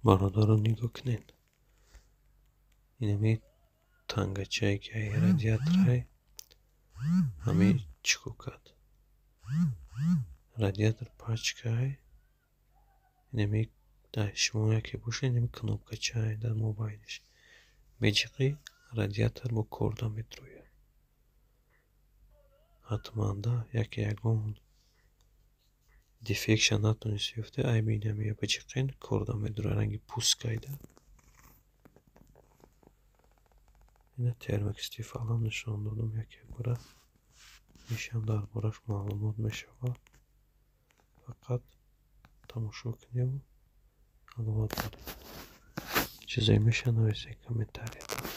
Бародарон, нигоҳ кунед, инами тангачае, ки ай радиаторай, ҳамин чӣ кор кард? Радиатор пачкай. Инами дар шумо яке бошад, инами кнопкачае дар мобайниш меҷиқӣ, радиатор бо корда медрояд. Ҳатман да яке ягон дефектша натонист ёфта, айби инамия биҷиқен, корда медрояд, ранги пускайда. Ина термокстифалам нишон додам яке бора, мешам дар бораш маълумот мешавад. Фақат тамошо кунем, ҳаловат баред. Чизе меша, нависед комментарияда.